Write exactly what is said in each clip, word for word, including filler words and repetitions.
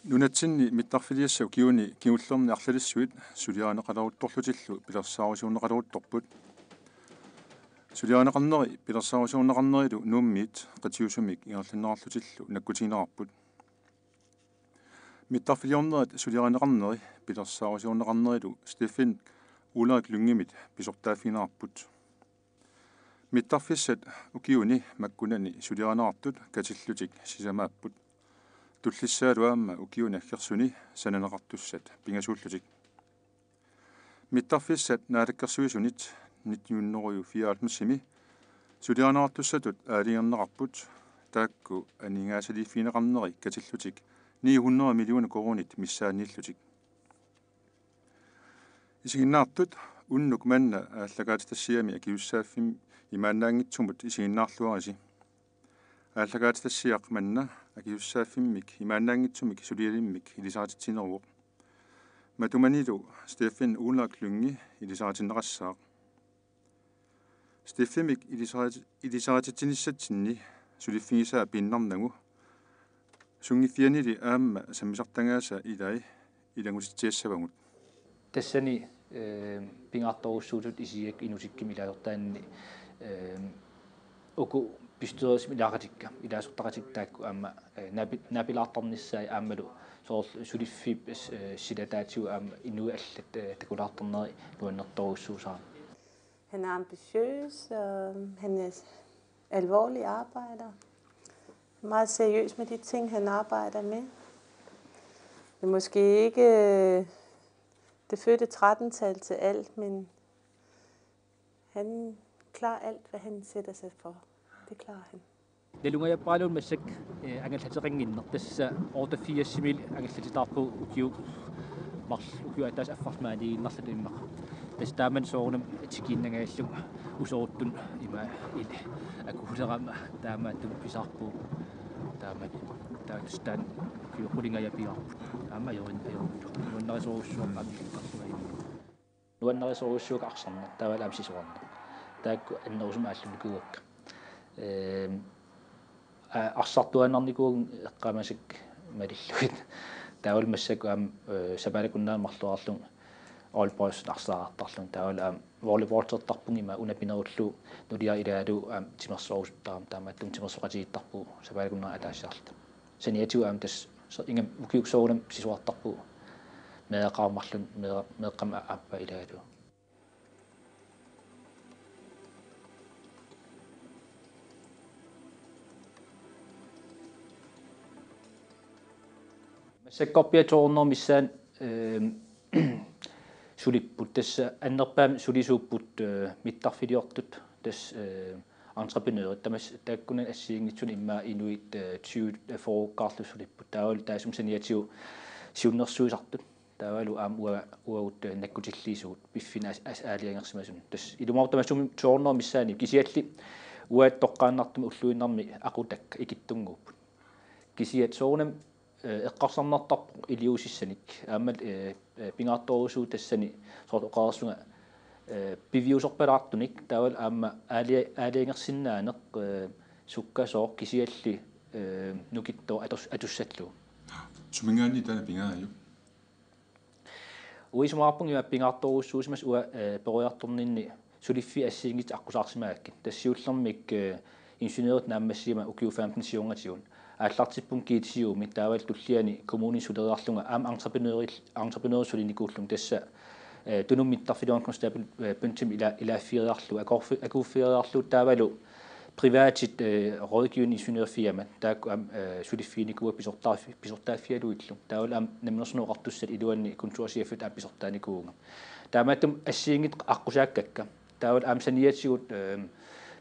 Nunatsinni mittarfiliassat ukiuni kingullerni arlalissuit suliarineqaleruttorlutillu pilersaarusiorneqaleruttorput. Suliarineqarneri pilersaarusiorneqarnerilu Nuummiit qitiusumik ingerlanneqarlutillu nakkutigineqarput. Mittarfiliornerit suliarineqarneri pilersaarusiorneqarnerilu Steffen Ulrik Lyngimit pisortaaffigineqarput. Mittarfissat ukiuni makkunani suliarineqartut katillutik sisamaapput. Tullissaalu aamma ukiuni aggersuni sananeqartussat pingasuullutik. Mittarfissat Naalakkersuisunit nitten hundrede og fireoghalvfems-imi suliarineqartussatut aalajangerneqarput, taakku aningaasaliiffigineqarneri katillutik ni hundrede millioner koruunit missaanniillutik. Isiginnaartut unnuk manna aallakaatitassiami akisussaaffimmi imaannaanngitsumut isiginnaarluarisi. Aallakaatitassiaq manna akisussaaffimmik imaannaanngitsumik sulialimmik ilisarititsineruvoq. Matumanilu Steffen Ulrik Lynge ilisaritinneqassaaq. Steffimik ilisariti-, ilisarititsinissatsinnit suliffigisaa piinnarnagu sunngiffianili aamma sammisartagaasa ilai ilanngutitsiassavagut. Tassani, eh, pingaartorujussuusut isigigakku inuusukkut ilaasortaanni, eh, uku bestyrelsimi ilaaqatikka, ilaasortaqatikka taakku aamma, eh, naapi-, naapilaartarnissaat aammalu soorlu suliffiup, eh, silataatigut aamma inuit allat, eh, takulaartarneri nuannertorujussuusarami. Han er ambitiøs, og han er alvorlig arbejder. Meget seriøs med de ting, han arbejder med. Det er måske ikke, øh, det fødte tretten-tal til alt, men han klarer alt, hvad han sætter sig for. Det klarer han. Nalungajapparaluunniit massakkut, eh, angallateqannginneq, tassa otteogfirsimiilli angallatitaarpugut ukiut marl-, ukiut ataaseq affarlu maaniiginnarluta immaqa. Tassa taamani soorunami tikiinnangajallugu usoruttun ima il-, akuulerama taamaattumik pisarpugut taamani. Taava tassa taanna ukiut qulingajapigaarput. Aamma ajorin-, ajorullu. Nuannarisorujussuarput aamma ilaqarlugu. Nuannarisorujussuaq arsarneq, taavalu aamma sisorarneq. Taakku annerusumik aallunikuuakka. Ehm, a-, arsartuaannarnikuuvugut eqqaamasakka malillugit. Taavalu massakkut aamma, eh, sapaatip akunnera marloriarlugu old boys arsaaqqaartarlunga. Taavalu aamma volleyballertarpunga ima una pinerullugu nuliara ilaalu aamma timersorusuttarama taamaattumik timersoqatigiittarpugut sapaatip akunnera ataasiarluta. Saniatigut aamma tassa so-, ingammik ukiukkut soorunami sisorartarpugut. Meeraqarmarlunga meera-, meeqqamik a-, aappaa ilaalu. Massakkorpiaq to hundrede missaani, ehm, sulipput. Tassa annerpaamik sulisuupput, eh, mittarfiliortut. Tassa, eh, entreprenørit. Tamassi taakkunani assigiinngitsunik immaqa inuit, eh, tyve, eh, fyrrekkaarlutik sulipput. Taavalu taassuma saniatigut siunnersuisartut. Taavalu aamma ua-, uagut, eh, nakkutilliisugut piffinni as-, as-, aalajangersimasunut. Tassa ilumoortumik tamassummik to hundrede missaani kisianni uagut toqqaannartumik ulluinnarni aqutakka ikittunnguupput. Kisianni soorunami, eh, eqqarsarnartarpoq iliuusissanik. Aamma, eh, eh, pingaartorujussuuvoq tassani soorlu oqareersunga, eh, piviusorpalaartunik taavalu aamma aalaja-, aalajangersinnaaneq, eh, sukkasooq kisianni, eh, nukittooq atus-, atussallugu. Suminngaanniit taanna pingaajuk? Uanga isumaqarpunga ima pingaartorujussuusimasut uanga, eh, peroriartorninni suliffiit assigiinngitsut aqqusaarsimagakkit. Tassa siullermik, eh, ingeniørit naammassigama ukiut femten siornatigut. Aallartippunga G T U-mi taavalu tulliani kommunini suleriarlunga aamma entreprenørit, entreprenørit sulinikuullunga tassa, eh, Tunummi mittarfiliorneq Constable, eh, Bønthimip ila-, ilaaffigeriarlugu, akuuffi-, akuuffigeriarlugu taavalu privatit, eh, rådgivende ingeniørfirmat, taakku aamma, eh, suliffiginikuuakka pisortaaffi-, pisortaaffigalugillu. Taavalu aamma Namminersorlutik Oqartussat iluanni kontorchefiup aamma pisortaanikuuvunga. Taamaattumik assigiinngitsut aqqusaakkakka. Taavalu aamma saniatigut, eh,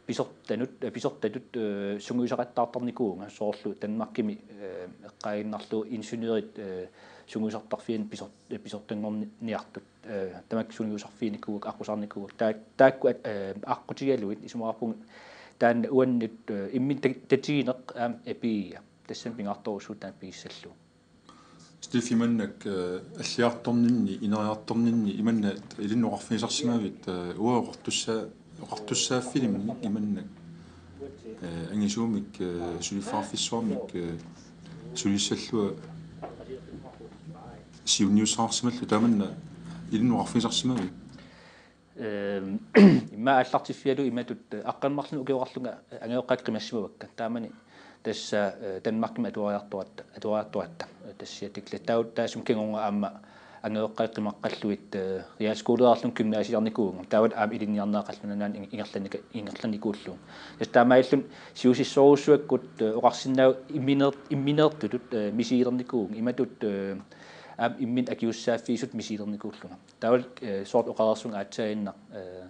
pisortanut, eh, pisortatut, eh, sungiusaqattaartarnikuuvunga. Soorlu Danmarkimi, eh, eqqaaginnarlugu ingeniørit, eh, sungiusartarfianni pisor-, eh, pisortanngorniartut. Eh, tamakku sungiusarfiginikuuakka, aqqusaarnikuuakka. Taa-, taakku at-, eh, aqqutigalugit isumaqarpunga taanna uannut, eh, imminut ta-, tatigineq aamma apiia. Tassani pingaartorujussuuvoq taanna pigissallugu. Steffi, imannak, eh, alliartorninni, ineriartorninni, imanna ilinnut oqarfigisarsimavit, eh, uagut oqartussaa-, oqartussaaffilimmi imannak, eh, angisuumik, eh, suliffeqarfissuarmik, eh, sulissallunga siunniussaqarsimallugu taamanna ilinnut oqarfigisarsimavit? Ehm, immaqa aallartiffigalugu imatut, eh, aqqaneq-marlunnik ukioqarlunga, eh, angajoqqaat qimassimavakka. Taamani tassa, eh, Danmarkimi atuariartoratta, atuariartoratta, eh, tassa Atikla. Taava taassuma kingorna aamma angajoqqaat qimaqqallugit, eh, realskoleerlunga gymnasiarnikuuvunga. Taava aamma ilinniarneq qallunaat ing-, ingerlannika-, ingerlannikuullugu. Tassa taamaalilluni siusissorujussuakkut, eh, oqarsinnaavat immineer-, immineertutut, eh, misigilernikuuvunga. Imatut, eh, aamma imminut akisussaaffigisutut misigilernikuullunga. Taava, eh, soorlu oqareersunga aatsaannguaq, eh,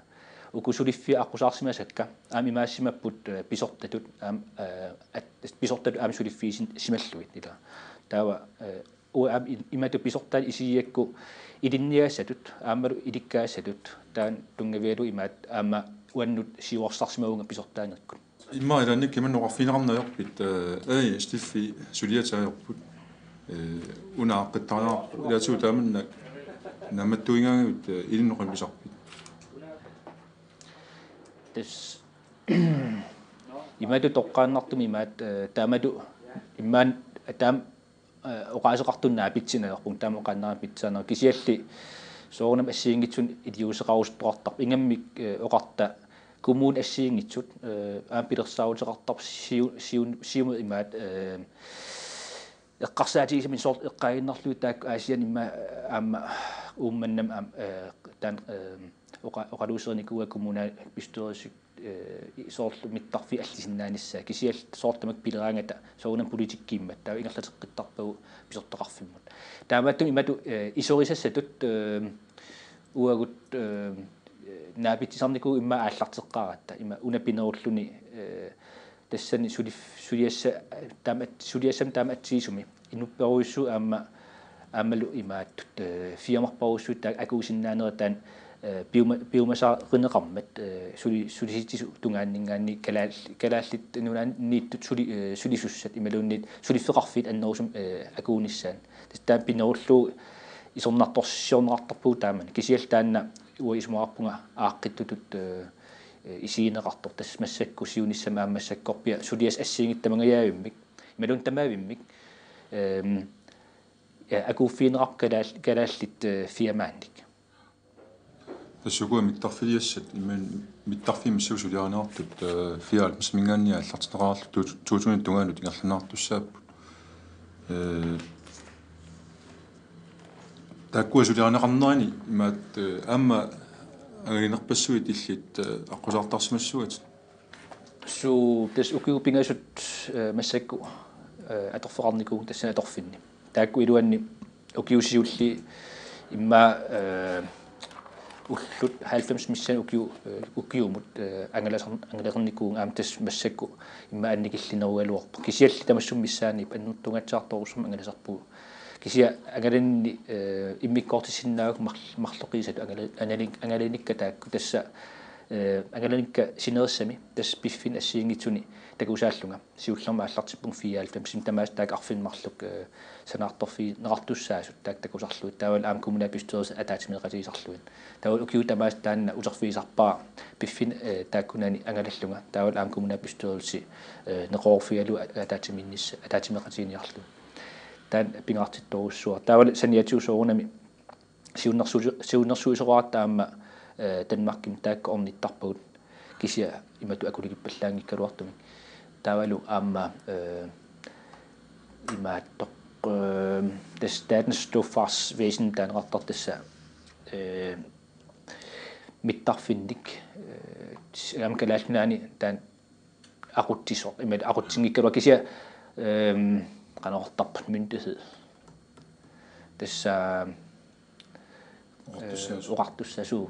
uku suliffiit aqqusaarsimasakka aamma imaassimappat, eh, pisortatut aamma, eh, at-, pisortatut aamma suliffigisimallugit ila. Taava, eh, uanga aamma i-, imatut pisortaat isigigakku ilinniagassatut aammalu ilikkagassatut taanna tunngavigalugu imaattoq aamma uannut siuarsarsimavunga pisortaanerput. Immaqa ilaannikkut imannak oqarfigineqarneq ajorpit, eh, aa, Steffi suliatit ajorput. Eh, una aaqqittarneqarpoq. Ilaatigut taamannak naammattuingaangavit, eh, ilinnut oqaluusarpit? Tassa imatut toqqaannartumik imaattoq, eh, taamatut immaqa taama eh, oqaaseqartunut naapitsinneq ajorpunga, taama oqaannarama pitsaaneq. Kisianni soorunami assigiinngitsunik iliuuseqarusuttoqartarpoq. Ingammik, eh, oqarta kommunit assigiinngitsut, eh, aamma pilersaaruteqartarpoq siu-, siun-, siumut imaattoq, eh, eqqarsaatigisaminik soorlu eqqaaginnarlugit taakku Aasiannut immaqa aamma Uummannamut aamma, eh, taanna, eh, oqa-, oqaluuserinikuuaa kommunalbestyrelsi eh, i-, soorlu mittarfiit allisinnaanissaat. Kisianni soorlu tamakku pileraangata soorunami politikkiimmat. Taava ingerlateqqittarpagut pisortaqarfimmut. Taamaattumik imatut, eh, isorisassatut, eh, uagut, eh, naapitsisarnikuuvugut immaqa aallarteqqaaratta. Ima una pinerulluni, eh, tassani sulif-, suliassa-, taama at-, suliassami taama atsigisumi. Inuppassuit aamma, aammalu imaattoq, eh, firmapassuit taakku akuusinnaanerat taanna, eh, piuma-, piumasarineqarmat, eh, suli-, sulisitsisut tungaanninngaanniit kalaal-, Kalaallit Nunaanniittut suli-, eh, sulisussat imaluunniit suliffeqarfiit annerusumik, eh, akuunissaat. Tassa taanna pinerullugu isornartorsiorneqartarpugut taamani. Kisianni taanna uanga isumaqarpunga aaqqittutut, eh, eh, isigineqartoq tassa massakkut siunissami aamma massakkorpiaq suliassat assigiinngitsut tamangajavimmik. Imaluunniit tamavimmik, ehm, ja, akuuffigineqarpoq kalaal-, kalaallit, eh, firmaannik. Tassa ukua mittarfiliassat, imaluunniit mittarfiit massakkut suliarineqartut, eh, fireoghalvfemsimiingaanniit aallartinneqarlutik to-, to tusindit tungaanut ingerlanneqartussaapput. Eh, taakkua suliarineqarnerani imaattoq, eh, aamma angalerpassuit illit, eh, aqqusaartarsimassavatit? Suu, tassa ukiut pingasut, eh, massakkut, eh, atorfeqarnikuuvugut tassani atorfinni. Taakku iluanni ukiut siulliit immaqa, eh, ullut halvfems missaani ukiu-, eh, ukiumut, eh, angalasar-, angalernikuuvugut aamma tassa massakkut immaqa annikillinerugaluarpoq. Kisianni tamassi missaani annertungaatsiartorujussuarmik angalasarpugut. Kisianni angalaninni, eh, immikkoortissinnaagakku marl-, marloqiusattut angala-, angalin-, angalanikka taakku tassa, eh, angalanikka sinerissami tassa piffinni assigiinngitsuni takusaallunga. Siullermik aallartippunga fireoghalvfemsimi tamaasa taakku arfineq-marluk, eh, sanaartorfigineqartussaasut taakku takusarlugit. Taavalu aamma kommunalbestyrelsi ataatsimeeqatigisarlugit. Taavalu ukiut tamaasa taanna uterfigisarpara piffinni, eh, taakkunani angalallunga. Taavalu aamma kommunalbestyrelsi, eh, neqeroorfigalugu ataatsimiinnissa-, ataatsimeeqatiginiarlugu. Taanna pingaartittorujussuuara. Taavalu saniatigut soorunami siunnersuisu-, siunnersuisoratta aamma, eh, Danmarkimi taakku ornittarpagut kisianni imatut akulikippallaanngikkaluartumik. Taavalu aamma, eh, imaattoq, eh, tassa Statens Luftfartsvæsen taaneqartartoq tassa, eh, mittarfinnik, eh, aamma Kalaallit Nunaanni taanna aqutsisoq, imaluunniit aqutsinngikkaluaq kisianni, ehm, qanortarpat myndighed. Tassa, oqartussaasut. Eh, oqartussaasut.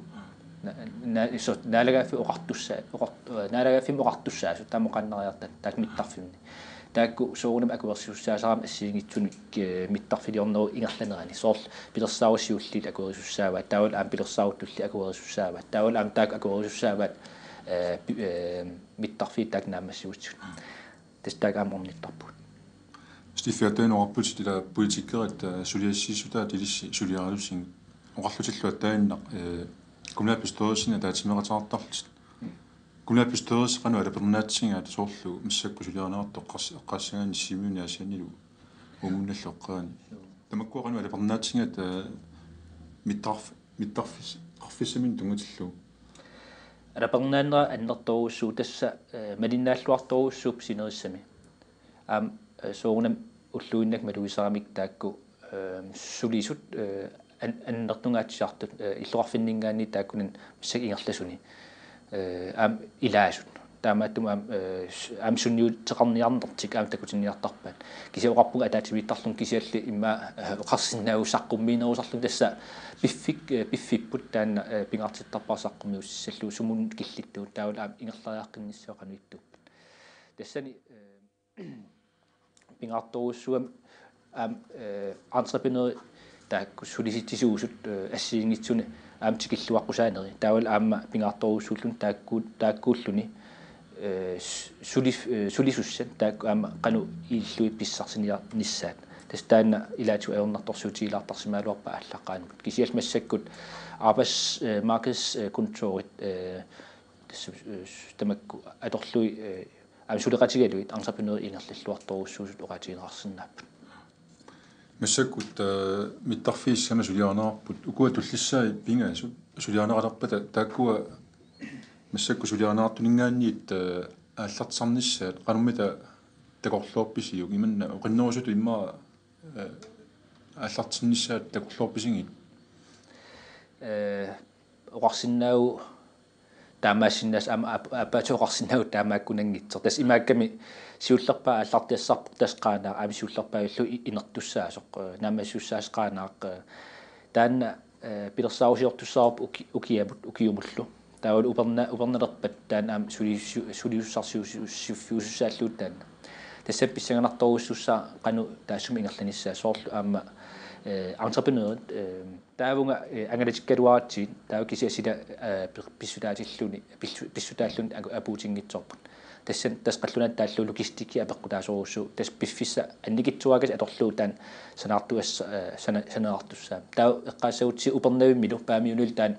Na-, na-, so-, naalagaaffiit oqartussaa-, oqart-, eh, naalagaaffimmik oqartussaasut, taama oqaannariarta, taakku mittarfimmi. Taakku soorunami akuerisussaasarami assigiinngitsunik, eh, mittarfiliornerup ingerlanerani. Soorlu pilersaarusiulliit akuerisussaavaat, taavalu aamma pilersaaruttulli akuerisussaavaat, taavalu aamma taakku akuerisussaavaat, eh, pi-, eh, mittarfiit taakku naammassigutsigu. Tassa taakku aamma ornittarpagut. Steffi, aatsaat oqarputit ila politikerit, eh, suliassissutaat ilissi suliarilussigit. Oqarlutillu aatsaannguaq, eh, kommunalbestyrelsini ataatsimeeqateqartarlutit. Kommunalbestyrelsi qanoq alapernaatsigigaat soorlu massakkut suliarineqartut eqqars-, eqqaassagaanni Sisimiuni Aasiannilu Uummannallu eqqaani? Tamakku qanoq alapernaatsigigaat, eh, mittarf-, mittarfis-, -tarfissaminnik tunngatillugu? Alapernaannera annertoorujussuuvoq, tassa, eh, malinnaalluartorujussuupput sinerissami. Aamma, eh, soorunami ulluinnarni malugisaramik taakku, eh, sulisut, eh, an-, annertungaatsiartut, eh, illoqarfinninngaanniit taakkunani massakkut ingerlasuni. Eh, aamma ilaasut. Taamaattumik aamma, eh, s-, aamma sunniuteqarniarnertik aamma takutinniartarpaat. Kisianni oqarpunga ataatsimiittarlunga kisianni immaqa, eh, oqarsinnaavoq saqqummiinerusarluni, tassa piffik-, eh, piffipput taanna, eh, pingaartittarpara saqqummiussissallugu sumut killittugut, taavalu aamma ingerlariaqqinnissaa qanoq ittuupput. Tassani, eh, pingaartorujussuugami aamma, eh, entreprenørit taakku sulisitsisuusut, eh, assigiinngitsuni aamma tikilluaqqusaaneri. Taavalu aamma pingaartorujussuulluni taakku-, taakkuulluni, eh, s-, sulif-, eh, sulisussat taakku aamma qanoq ilillugit pissarsiniarnissaat. Tassa taanna ilaatigut ajornartorsiutigilaartarsimagaluarpaa aallaqqaammut. Kisianni massakkut arbejds-, eh, markeds-, eh, kontorit, eh, tassa, eh, tamakku atorlugit, eh, aamma suleqatigalugit entreprenørit ingerlalluartorujussuusut oqaatigineqarsinnaapput. Massakkut, eh, mittarfissamik suliarineqarput, ukua tullissaat pingasut suliarineqalerpata, taakkua massakkut suliarineqartuninngaanniit, eh, aallartisarnissaat qanormita takorloorpisiuk, imanna oqinnerusutut immaqa, eh, aallartinnissaat takorloorpisigit? Eh, oqarsinnaavoq taamaassinnaasut, aamma aap-, aappaattut oqarsinnaavoq taamaakkunanngitsoq. Tassa imaakkami siullerpaaq aallartiassarpoq tassa Qaanaaq, aamma siullerpaallu i-, inertussaasoq, eh, naammassisussaasaq Qaanaaq, eh, taanna, eh, pilersaarusiortussaavarput uki-, ukiamut, ukiumullu. Taavalu uperna-, upernalerpat taanna aamma suli-, su-, sulisussarsiusi-, -siffiusussaallugu taanna. Tassa pissanganartorujussuussaaq qanoq taassuma ingerlanissaa, soorlu aamma, eh, entreprenørit, eh, taavunga, eh, angalatikkaluaratsigit, taava kisianni sila, eh, pi-, pissutaatilluni, pissu-, pissutaalluni aku-, apuutinngitsoorput. Tassa, tassa qallunaatut taallugu logistikki apeqqutaasorujussuuvoq, tassa piffissaq annikitsuarakkit atorlugu taanna sanaartuas-, eh, sana-, sanaartussaammat. Taava eqqaassagutsigu Upernavimmilu Paamiunilu taanna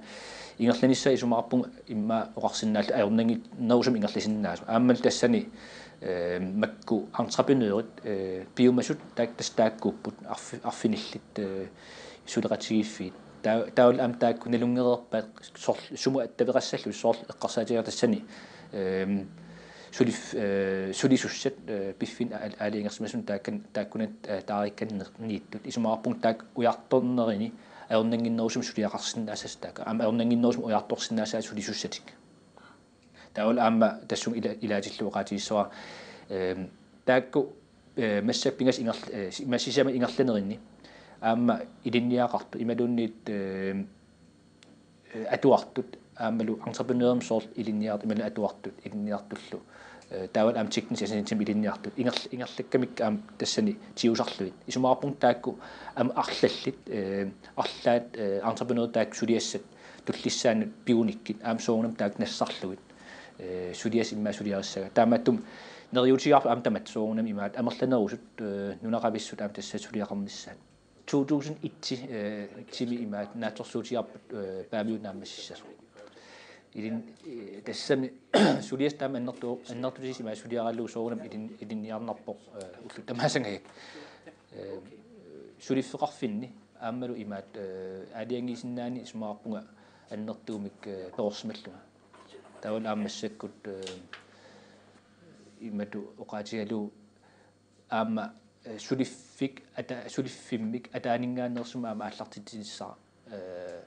ingerlanissaa isumaqarpunga immaqa oqarsinnaallugu ajornannginnerusumik ingerlasinnaasoq. Aammalu tassani, eh, makku entreprenørit, eh, piumasut taak-, tassa taakkuupput arfi-, arfinillit, eh, suleqatigiiffiit. Taa-, taavalu aamma taakku nalunngereerpaat soorlu sumut attaveqassallutik, soorlu eqqarsaatigaara tassani, ehm, sulif-, eh, sulisussat, eh, piffinni aa-, aalajangersimasuni taakkan-, taakkunani, eh, taarikkanniittut. Isumaqarpunga taakku ujartornerini ajornannginnerusumik suliaqarsinnaassasoq taakku. Aamma ajornannginnerusumik ujartorsinnaassasoq sulisussatik. Taavalu aamma tassunga ila-, ilaatillugu oqaatigissavara, ehm, taakku, eh, massakkut pingasut ingerl-, eh, si-, massakkut sisamat ingerlanerinni aamma ilinniagaqartut imaluunniit, ehm, eh, atuartut aammalu entreprenørimik soorlu ilinniagaq-, imaluunniit atuartut ilinniartullu. Eh, taavalu aamma teknisk assistentimik ilinniartut. Ingerl-, ingerlakkamikku aamma tassani tigusarlugit. Isumaqarpunga taakku aamma arlallit, eh, arlaat, eh, entreprenørit taakku suliassat tullissaannut pigunikkit aamma soorunami taakku nassarlugit, eh, suliassaq immaqa suliarissagaat. Taamaattumik neriuutigaarput aamma tamatta soorunami imaattoq amerlanerusut, eh, nunaqavissut aamma tassa suliaqarnissaat. To tusind et, eh, -imi imaattoq naatsorsuutigaarput, eh, Paamiut naammassissasoq. Ilin-, eh, tassami suliassat taama annertu-, annertutigisut imaattoq suliaralugu soorunami ilin-, ilinniarnarpoq, eh, ullut tamaasa angajak. Eh, suliffeqarfinni aammalu imaattoq, eh, aalajangiisinnaanani isumaqarpunga annertuumik, eh, perorsimallunga. Taavalu aamma massakkut, eh, imatut oqaatigalugu aamma, eh, suliffik ata-, suliffimmik ataaninngaanneersumik aamma aallartitsinissara, eh,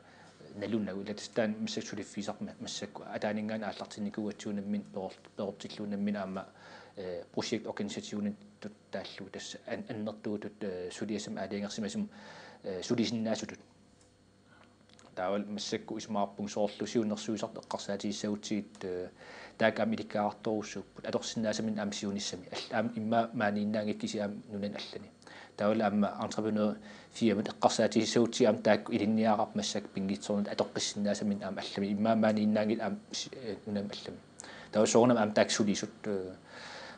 nalunagu. Ila tassa taanna massakkut suliffigisarput ma-, massakkut ataaninngaanniit aallartinnikuugatsigu nammineq peror-, perortillugu nammineq aamma, eh, projektorganisationitut taallugu tassa an-, annertuutut, eh, suliassamik aalajangersimasumik, eh, sulisinnaasutut. Taavalu massakkut isumaqarpunga soorlu siunnersuisartut eqqarsaatigissagutsigit, eh, taakku aamma ilikkagartorujussuupput. Atorsinnaasaminnik aamma siunissami. Al-, aamma immaqa maaniinnaanngikkuit kisianni aamma nunani allani. Taavalu aamma entreprenørfirmat eqqarsaatigissagutsigit aamma taakku ilinniagaqarput massakkut pinngitsoornatik atoqqissinnaasaminnik aamma allami. Immaqa maaniinnaanngillat aamma si-, eh, nunani allami. Taava soorunami aamma taakku sulisut, eh,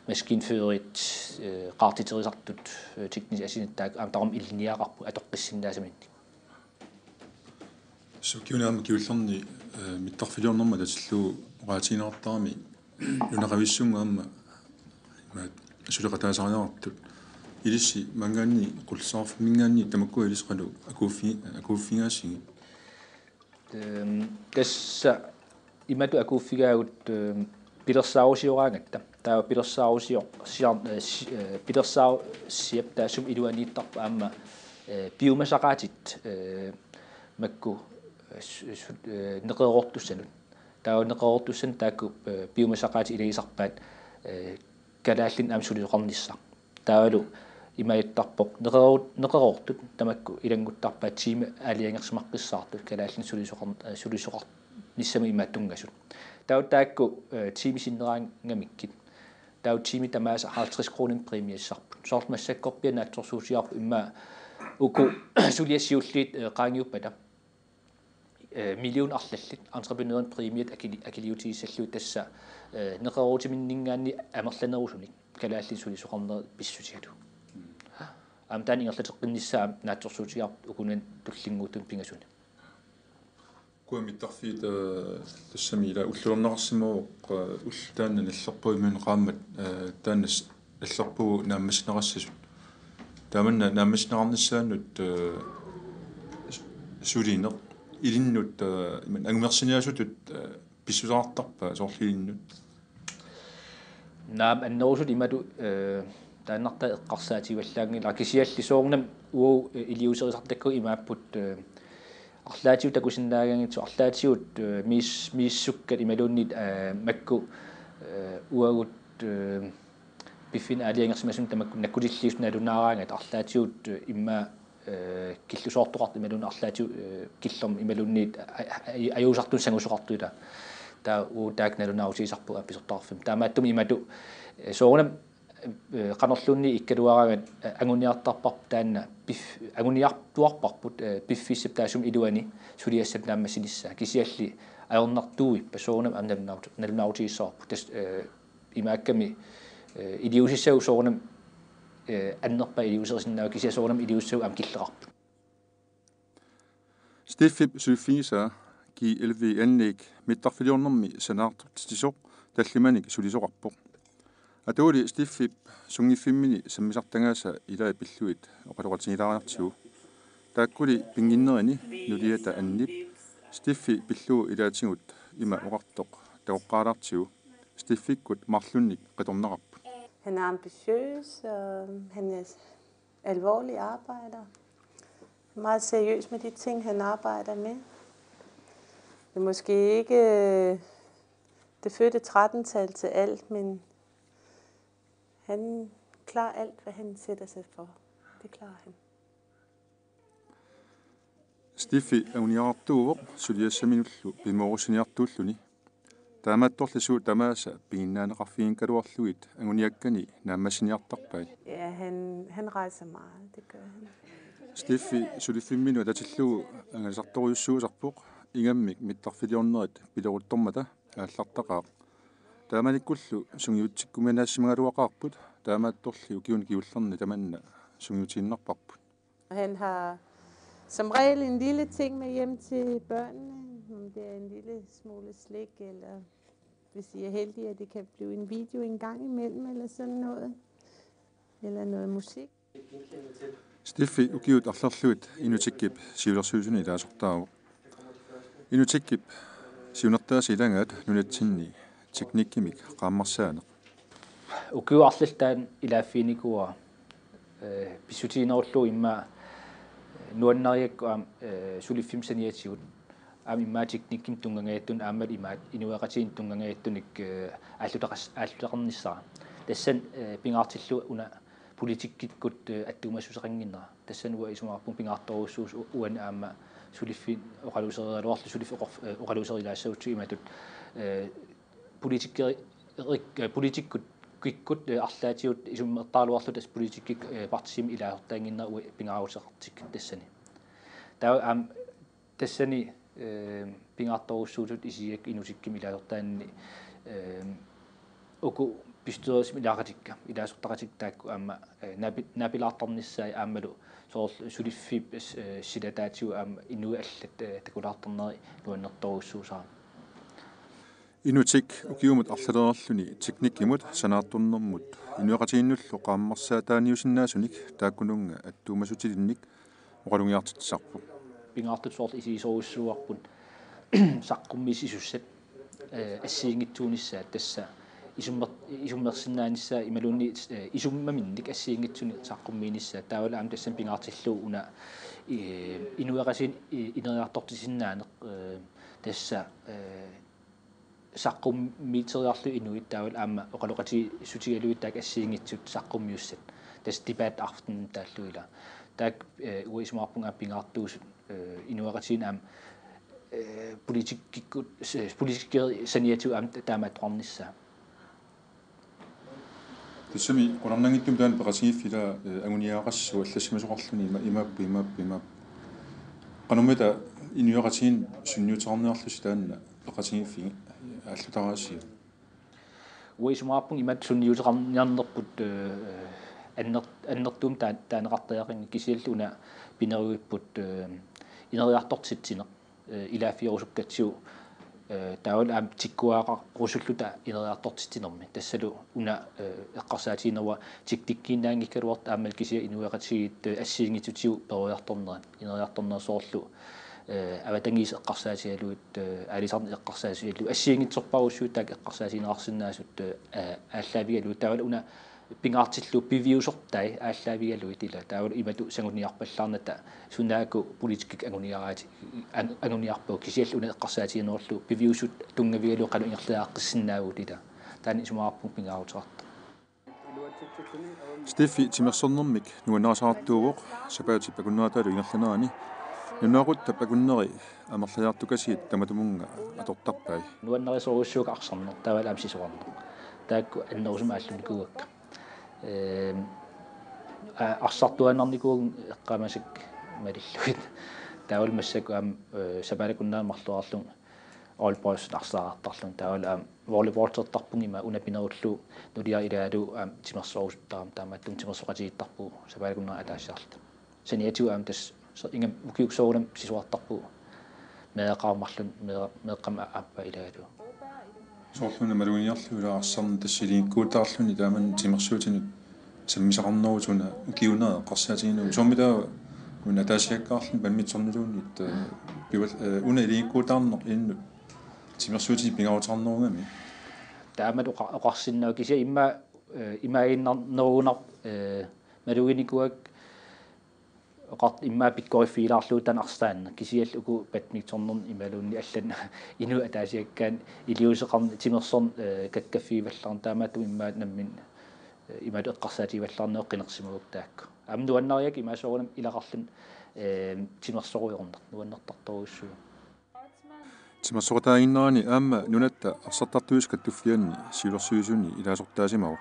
maskinførerit, eh, qaartiterisartut, eh, teknisk assistent taakku aamma tamarmik ilinniagaqarput atoqqissinnaasaminnik. Sukiuna aamma kingullerni, eh, mittarfiliornermut atatillugu oqaatigineqartarami nunaqavissunnguit aamma imaattoq suleqataasariaqartut. Ilissi maanngaanniit qullisaarfimminngaanniit tamakkua ilissi qanoq akuuffi-, akuuffigaasigit? Ehm, tassa imatut akuuffigaagut, ehm, pilersaarusioraangatta. Taava pilersaarusior-, siar-, eh, si-, eh, pilersaarusiap taassuma iluaniittarpoq aamma, eh, piumasaqaatit, eh, makku, eh, su-, su-, eh, neqeroortussanut. Taava neqeroortussanut taakku, eh, piumasaqaatit ilagisarpaat, eh, kalaallinik aamma sulisoqarnissaq. Taavalu imaattarpoq neqeroor-, neqeroortut tamakku ilannguttarpaat tiimit aalajangersimaqqissaartut kalaallinik sulisoqar-, eh, sulisoqarnissamut imaattunngasut. Taava taakku, eh, tiimit sinneraangamikkit. Taava tiimit tamaasa halvtreds kronimik præmiassarput. Soorlu massakkorpiaq naatsorsuutigaarput immaqa uku suliassat siulliit, eh, qaangiuppata, eh, million arlallit entreprenørinit præmiat akili-, akiliutigissallugit tassa, eh, neqeroorutiminninngaanniit amerlanerusunik kalaallinik sulisoqarnerit pissutigalugu. Aamma taanna ingerlateqqinnissaa aamma naatsorsuutigaarput ukunani tullinnguuttunut pingasuni. Ukua mittarfiit, eh, tassami ila ulluinnarsimavoq, eh, ulloq taanna nallerpaamik qaammat, eh, taanna s-, nallerpugut naammassineqassasut. Taamanna naammassineqarnissaannut, eh, s-, sulineq ilinnut, eh, ima angumersiniaasutut, eh, pissuseqartarpa soorlu ilinnut? Naamik, annerusumik imatut, eh, taannartaa eqqarsaatigivallaanngilara kisianni soorunami uagut, eh, iliuuserisartakkagut imaapput, eh, arlaatigut takusinnaagaangatsigit arlaatigut, eh, miis-, misissukkat imaluunniit, eh, makku, eh, uagut, eh, piffinnut aalajangersimasunik tamakku nakkutilliisut nalunaaraangat arlaatigut, eh, immaqa, eh, killusoortoqartut imaluunniit arlaatigut, eh, killormut imaluunniit a-, a-, a-, ajuusartunut sangusoqartut ila. Taava uagut taakku nalunaarutigisarpagut aamma pisortaqarfimmut. Taamaattumik imatut, eh, soorunami, eh, qanorluunniit ikkaluaraangat, eh, anguniartarparput taanna pif-, anguniartuarparput, eh, piffissap taassuma iluani suliassap naammassinissaa. Kisianni ajornartuuippa soorunami aamma nalunaarut-, nalunaarutigissavarput. Tassa, eh, imaakkami, eh, iliuusissagut soorunami, eh, annerpaat iliuuserisinnaavagut kisianni soorunami iliuusissagut aamma killeqarput. Stiffip suliffigisaa G L V N-ik mittarfiliornermi sanaartortitsisoq tallimanik sulisoqarpoq. Atuuli Stiffip sunngiffimmini sammisartagaasa ilaat pillugit oqaloqatigilaariartigu. Taakkuli pinnginnerini nuliata Annip Stiffi pillugu ilaatigut ima oqartoq takoqqaalaartigu. Stiffikkut marlunnik qitornaqarput. Han er ambitiøs, og han er alvorlig arbejder. Meget seriøs med de ting, han arbejder med. Det er måske ikke, øh, det fødte tretten-tal til alt, men han klarer alt, hvad han sætter sig for. Det klarer han. Stiffi anguniartuuvoq suliassaminullu pimoorusiniartuulluni. Taamaattorli suut tamaasa piginnaaneqarfigigaluarlugit anguniakkani naammassiniartarpaat. Ja, han, han rejser meget, det gør han. Stiffi suliffimminut atatillugu angalaartorujussuusarpoq ingammik mittarfiliornerit pileruttormata aallartaqaaq. Taamanikkullu sungiutsikkuminaassimagaluaqaarput taamaattorli ukiuni kingullerni tamanna sungiutiinnarparput. Han har som regel en lille ting med hjem til børnene, om det er en lille smule slik, eller hvis I er heldige, at det kan blive en video en gang imellem, eller sådan noget, eller noget musik. Stiffi ukiut arlallit Inutsikkip siulersuisuni ilaasortaavoq. Inutsikkip siunertaasa ilagaat nunatsinni teknikkimik qaammarsaaneq. Ukiut arlallit taanna ilaaffiginikuuara, eh, pissutiginerullugu immaqa, eh, nuannarigakku aamma, eh, suliffimmik saniatigut. Aamma immaqa teknikkimik tunngangajattunik aammalu imaattoq inuiaqatigiinnut tunngangajattunik, eh, aallutaqas-, aallutaqarnissara. Tassani, eh, pingaartillugu una politikkikkut, eh, attuumassuseqannginnera. Tassani uanga isumaqarpunga pingaartorujussuusoq u-, uani aamma suliffiit oqaluuseriaraluarlugu suliffik oqor-, eh, oqaluuserilaassagutsigu imatut, eh, politikeri-, erik-, eh, politikkikkut, eh, arlaatigut isummertaraluarluta tassa politikkikkut, eh, partiimi ilaasortaannginnera uanga pingaaruteqartikkakku tassani. Taava aamma tassani, eh, pingaartorujussuusut isigigakku Inutsikkumi ilaasortaanni, eh, uku bestyrelsimi ilaaqatikka, ilaasortaqatikka taakku aamma, eh, naapi-, naapilaartarnissaat aammalu soorlu suliffiit, eh, silataatigut aamma inuit allat, eh, takulaartarneri nuannertorujussuusarami. Inutik ukiumut arlalereerluni teknikkimut sanaartornermut inuiaqatigiinnullu qaammarsaataaniusinnaasunik taakkununnga attuumassutilinnik oqalugiartitsisarpoq. Pingaartutut soorlu isigisorujussuuarput saqqummiissisussat, eh, assigiinngitsuunissaat tassa isummer-, isummersinnaanissaa imaluunniit, eh, isummaminnik assigiinngitsunik saqqummiinissaat. Taavalu aamma tassani pingaartillugu una, eh, inuiaqatigiit, eh, ineriartortisinnaaneq, eh, tassa, eh, saqqummiiteriarlugit inuit taavalu aamma oqaloqatigiissutigalugit taakku assigiinngitsut saqqummiussat. Tassa debat aften taallugu ila. Taakku, eh, uanga isumaqarpunga aamma pingaartuusut, eh, inuiaqatigiinni aamma, eh, politikkikkut, se-, politikkerit saniatigut aamma taamaattoqarnissaa. Tassami qularnanngitsumik taanna peqatigiiffiit ila, eh, anguniagaqassasut allassimasoqarluni ima-, imaappoq, imaappoq, imaappoq. Qanormita inuiaqatigiinni sunniuteqarniarlusi taanna peqatigiiffiit aallutaraasiuk? Uanga isumaqarpunga imatut sunniuteqarniarnerput, eh, anner-, annertuumik taa-, taaneqartariaqanngilaq kisianni una pineruipput, eh, ineriartortitsineq, eh, ilaaffigirusukkatsigu, eh, taavalu aamma tikkuaraqarusulluta ineriartortitsinermi. Tassalu una, eh, eqqarsaatigineruara tiktikkiinnaanngikkaluartoq aammalu kisianni inuiaqatigiit, eh, assigiinngitsutigut peroriartornerat, ineriartornerat soorlu, eh, avatangiisit eqqarsaatigalugit, eh, aalisarneq eqqarsaatigalugit assigiinngitsorpassuit taakku eqqarsaatigineqarsinnaasut, eh, aallaavigalugit taavalu una pingaartillugu piviusortai aallaavigalugit ila taavalu imatut sanguniarpallaarnata sunaakku politikkikkut anguniaraat-, an-, anguniarpagut kisianni una eqqarsaatiginerulluni piviusut tunngavigalugit qanoq ingerlariaqqissinnaavugut ila. Taanna isumaqarpunga pingaaruteqartoq. Steffi timersornermik nuannarisaqartuuvoq sapaatip akunnerataalu ingerlanerani. Nunaqarutta akunneri amerliartukasigit tamatumunnga atortarpai. Nuannarisorujussuuakka arsarneq, taavalu aamma sisorarneq. Taakku annerusumik aallunikuuakka. Ehm, a-, arsartuaannarnikuuakka eqqaamasakka malillugit. Taavalu massakkut aamma, eh, sapaatip akunneri marloriarlunga old boysut arsaartarlunga. Taavalu aamma volleyballertarpunga ima una pinerullugu nuliara ilaalu aamma timersorusuttara taamaattumik timersoqatigiittarpugut sapaatip akunneri ataasiarluta. Saniatigut aamma tassa so-, ingammik ukiukkut soorunami sisorartarpugut meeqqat marlunnik meeq-, meeqqamik a-, aappaa ilaalu. Soorlu una maluginiarlugu ila arsarneq tassa ilinnikkuutaarluni taamani timersuutinut sammisaqarnerup una ukiuunera eqqarsaatigineruvoq. Soormi taava una ataasiakkaarluni badmintonniluunniit, eh, pival-, eh, una ilinnikkuutaarneq ilinnut timersuutinik pingaaruteqarnerugami? Taamatut oqa-, oqarsinnaavoq kisianni immaqa, eh, imaaginnarnerugunarpoq, eh, maluginikuuakka oqart-, immaqa pikkoriffigilaarlugu taanna arsaanneq kisianni uku badmintonnerni imaluunniit allanut inuit ataasiakkaanni iliuuseqarneq timersorneq, eh, kakkaffigivallaarneq taamaattumik immaqa nammineq, eh, imatut eqqarsaatigivallaarneq qinersimagukku taakku. Aamma nuannarigakkit imaassorujummik ilaqarluni, eh, timersorujoorneq nuannertartorujussuuvoq. Timersoqataaginnerani aamma Nunatta Arsartartuisa Kattuffianni siulersuisuni ilaasortaasimavoq.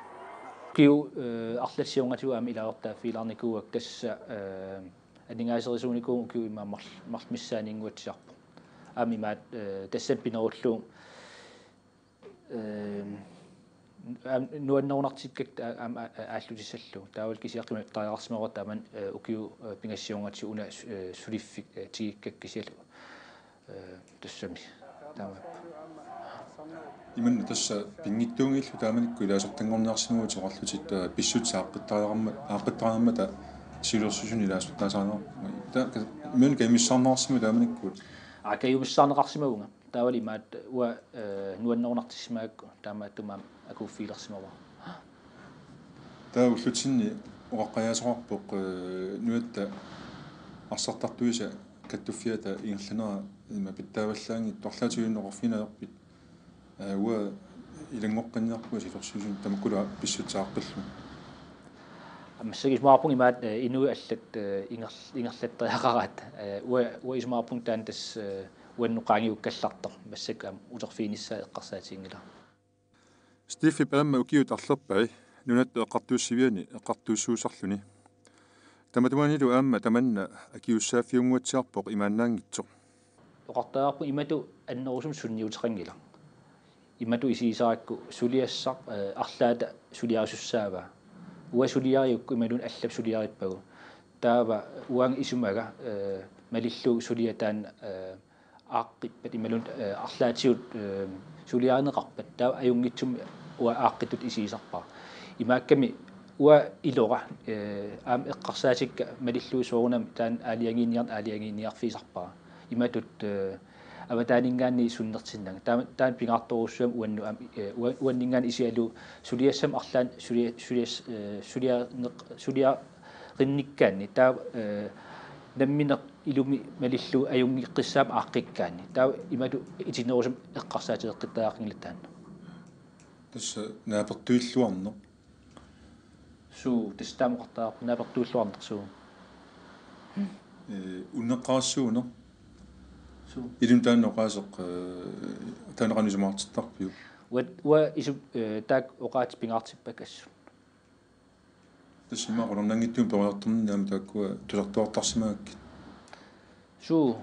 Ukiut, eh, arlaat siornatigut aamma ilaasortaaffigilaarnikuuakka tassa, eh, aningaaserisuunikuuvunga ukiut immaqa marl-, marluk missaanniinnguatsiarpoq. Aamma imaattoq, eh, tassani pinerullugu, eh, aamma nuannerunartikkakka aa-, aamma aa-, aallutissallugu. Taavalu kisianni qimattariaqarsimavara taamani, eh, ukiut, eh, pingasut siornatigut una su-, eh, suliffik, eh, tigikkakka kisianni, eh, tassami. Taamaappoq. Imanna tassa pinngitsuunngillu taamanikkut ilaasortanngorniarsimavutit oqarlutit, eh, pissutsit aaqqittariaqarma-, aaqqittariaqarmata siulersuisuni ilaasortaasariaqarpugut. Taava ka-, imanna kajumissaarneqarsimavit taamanikkut? Aa, kajumissaarneqarsimavunga. Taavalu imaattoq uanga, eh, nuannerunartissimagakku taamaattumik aamma akuuffigilersimavara. Taava ullutsinni oqaqqajaasoqarpoq, eh, Nunatta Arsartartuisa Kattuffiata ingerlanera ima pitsaavallaanngitsoq, arlaatigut oqarfigineq ajorpit? Eh, uanga ilanngoqqinniarpunga siulersuisuni tamakkulu pissutsit aaqqillugit. Massakkut isumaqarpunga imaattoq, eh, inuit allat, eh, inger-, ingerlattariaqaraat. Eh, uanga, uanga isumaqarpunga taanna tassa, eh, uannut qaangiukkallartoq. Massakkut aamma uterfiginissaa eqqarsaatiginngilara. Stephip aamma ukiut arlerpai Nunatta Eqqartuussiviani eqqartuussuussarluni. Tamatumanilu aamma tamanna akisussaaffiunnguatsiarpoq imaannaanngitsoq. Oqartariaqarpunga imatut annerusumik sunniuteqanngilaq. Imatut isigisarakku suliassaq, eh, arlaata suliarisussaavaa. Uanga suliarigukku imaluunniit allap suliarippagu. Taava uanga isumaga, eh, malillugu suliaq taanna, eh, aaqqippat imaluunniit, eh, arlaatigut, eh, suliarineqarpat, taava ajunngitsumik uanga aaqqittunik isigisarpara. Imaakkami uanga ilora, eh, aamma eqqarsaatikka malillugit soorunami taanna aalajangiiniar-, aalajangiiniarfigisarpara. Imatut, eh, avataaninngaanniit sunnertinnanga. Taama, taanna pingaartorujussuugami uannut aamma, eh, ua-, uanninngaanniit isigalugu suliassamik arlaannik sulia-, sulias-, eh, sulianeq-, suliarinnikkaanni. Taava, eh, nammineq ilumut malillugu ajunngeqqissaammat aaqqikkaanni. Taava imatut itinerusumik eqqarsaatigeqqittariaqanngilaq taanna. Tassa naapertuilluarneq. Suu, tassa taama oqartariaqarpoq naapertuilluarneq, suu. Eh, unneqqarissuuneq. Suu. Ilumut taanna oqaaseq, eh, taanna qanoq isumaqartittarpiuk? Uanga, uanga isu-, eh, taakku oqaatsit pingaartippakka assut. Tassa immaqa qularnanngitsumik peroriartorninni aamma taakkua tusartuartarsimagakkit. Suu,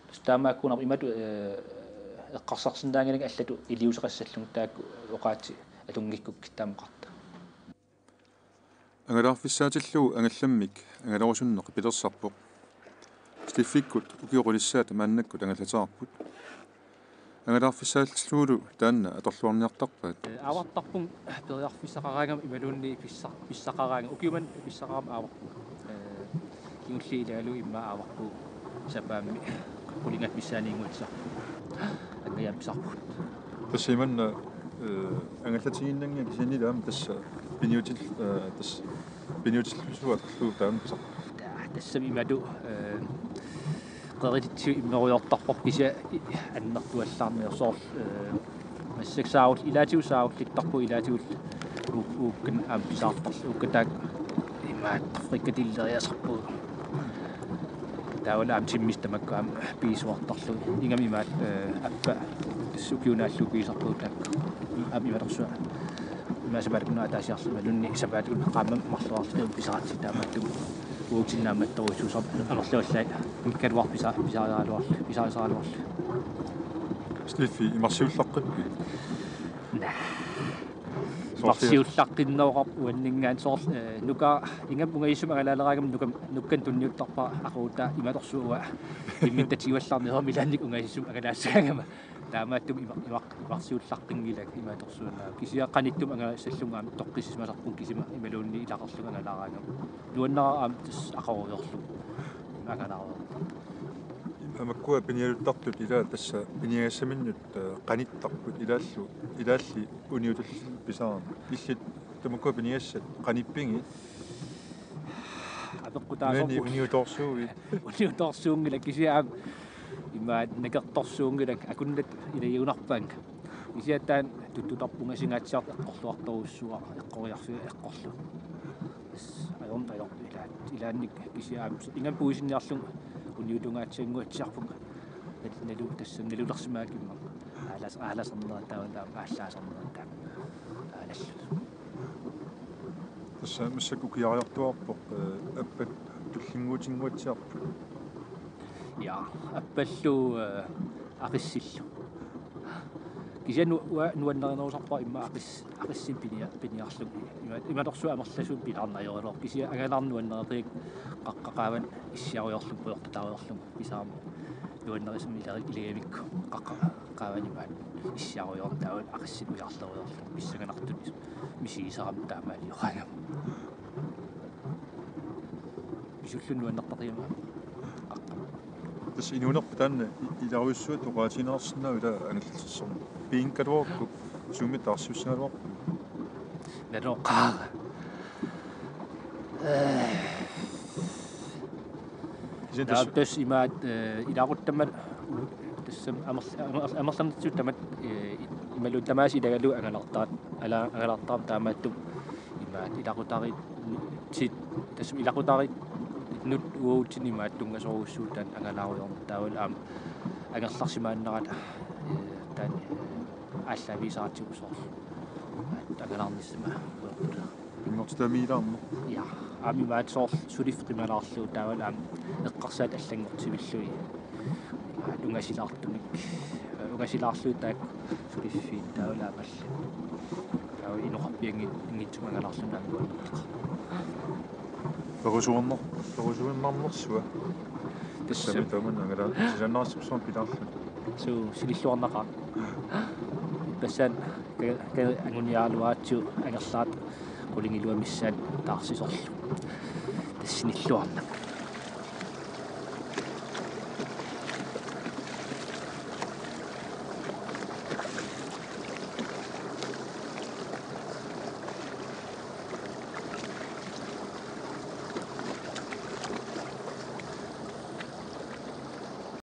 tassa taamaakkuunarpoq imatut, eh, eqqarsarsinnaanngilagut allatut iliuuseqassallugit taakku oqaatsit atunngikkukkit taama oqarta. Angalaarfissaatillugu angallammik angalarusunneq pilersarpoq. Steffikkut ukiut qulissaat maannakkut angallateqarput. Angalaarfissaatillugulu taanna atorluarniartarpaat. Eh, aavartarpunga periarfissaqaraangama imaluunniit pissa-, pissaqaraangama, ukiumut pissaqarama aavarpunga. Eh, kingulliit ilagalugu immaqa aavarpugut sapaammi qulingat missaaniinnguatsiarpugut. Angajaat pisarpugut. Tassa imanna, eh, angallatigiinnanngilat kisianni aamma tassa piniutil-, eh, tassa piniutillugu atorlugu taanna pisarpugut. Taa, tassami imatut, eh, qerititsigut immerujoortarparput kisianni annertuallaarneq soorlu, eh, massakkut saarul-, ilaatigut saarullittarpugut ilaatigut uu-, uukkat aamma pisaartarlugit uukkat taakku imaattoq frikadelleriasarpugut. Taavalu aamma timmisut tamakku aamma piisuartarlugit. Ingammik imaattoq, eh, appa tassa ukiup naallugu pigisarpagut taakku. Aamma imatorsuaq. Imaassaaq sapaatip akunnerata ataasiarlugu imaluunniit sapaatip akunnera qaammammut marluarluta pisaratsigit taamaattumik. Uatsinnut naammattorujussuusarput amerlavallaat mikkaluarput pisa-, pisariaraluarlugit, pisarisaaraluarlugit. Steffi, imarsiullaqqippit? Naa. Soorlu imarsiullaqqinneroqarpoq uanninngaanniit soorlu, eh, nuka-, ingammik ungasissinnut angalaaleraangama nukam-, nukkanut tunniuttarpara aqaguani imatorsuaq immikkut tatigivallaarneq soorlu ilaannikkut ungasissinnut angalaassagaangama. Taamaattumik ima-, ima-, imarsiullaqqinngilanga imatorsuaq. Kisianni qanittumik angalaassallunga aamma toqqissisimasarpunga kisima imaluunniit ilaqarlunga angalaaraangama. Nuannaraq aamma tassa aqagujoorlugu angalaarujoortarpoq. Tamakkua pinialuttartut ilaat tassa piniagassaminnut, eh, qanittarput ilaallu, ilaalli uniutullit pisarami. Illit tamakkua piniagassat qanippigit? Apeqqutaasoq. Maani uniutoorsuuit? Uniutoorsuunngilaq kisianni aamma imaattoq nakertorsuunngilanga akunnatut ilagigunarpaannga. Kisianni taanna tuttutarpunga singaatsiartoq eqqorluartorujussuuara eqqoriarfiga eqqorlugu. Tassa ajorn-, ajorn-, ilaat-, ilaannikkut kisianni aamma ingammik puisinniarlunga uniutungaatsiannguatsiarpunga. Nal-, nalu-, tassa nalulersimagakkit immaqa. Aalas-, aalasarnerat taava taava aallaasarnerat taava. Aalallu. Tassa massakkut ukiariartuaarpoq, eh, appat tullinnguutinnguatsiarput. Ja, appallu, eh, aqissillu. Kisianni nu-, uanga nuannarinerusarpara immaqa aqis-, aqissinik pinia-, piniarlugu. Ima-, imatorsuaq amerlasuunik pilaarneq ajoraluarpoq. Kisianni angalaarneq nuannareqigakku qaqqap qaavanut issiarujoorlunga pujortutaarujoorlunga pisarama. Nuannarisamik ila-, ilagamikku qaqqap qaavanut imaattoq issiarujoornanga taava aqissinik ujarlerujoorlunga pissanganartunik misigisarama taamaalioraangama. Pisulluni nuannertaqigama. Tassa inuunerpit taanna i-, ilarujussuat oqaatigineqarsinnaavoq ila angallatersorneq. Piinngaluarukku suummi taarsiussagaluarpit? Nanoqaaq. Kisianni tassa taava tassa imaattoq, eh, ilaquttamat u-, tassami amer-, amer-, amerlanertigut tamatta, eh, imaluunniit tamaasa ilagalugu angalaartara-, ala-, angalaartarama taamaattumik imaattoq ilaqutariit-, tit-, tassami ilaqutariinnut uatsinnut imaattoq tunngasorujussuuvoq taanna angalaarujoorneq taavalu aamma angerlarsimaannarata, eh, taanna, eh, aallaavigisaratsigu soorlu. Imaattoq angalaarnissama uertut. Pinngortitamiilaarneq. Ja, aamma imaattoq soorlu suliffik qimalaarlugu taavalu aamma eqqarsaat allanngortivillugit. Imaattoq ungasilaartumik. Ungasilaarlugit taakku suliffiit taavalu aamma allat. Taava inoqarpianngitsumik angalaarluni aamma nuannertaqaaq. Perusuinnarnersua. Tassami. Tassami tamanna angalaa-, silaannarissarsuarmik pilaarluni. Suu, sinilluarnaqaaq. Ippassaq ka-, ka-, anguniaraluaratsigu angerlarput qulingiluat missaat taarsisorlu. Tassa sinilluarnaq.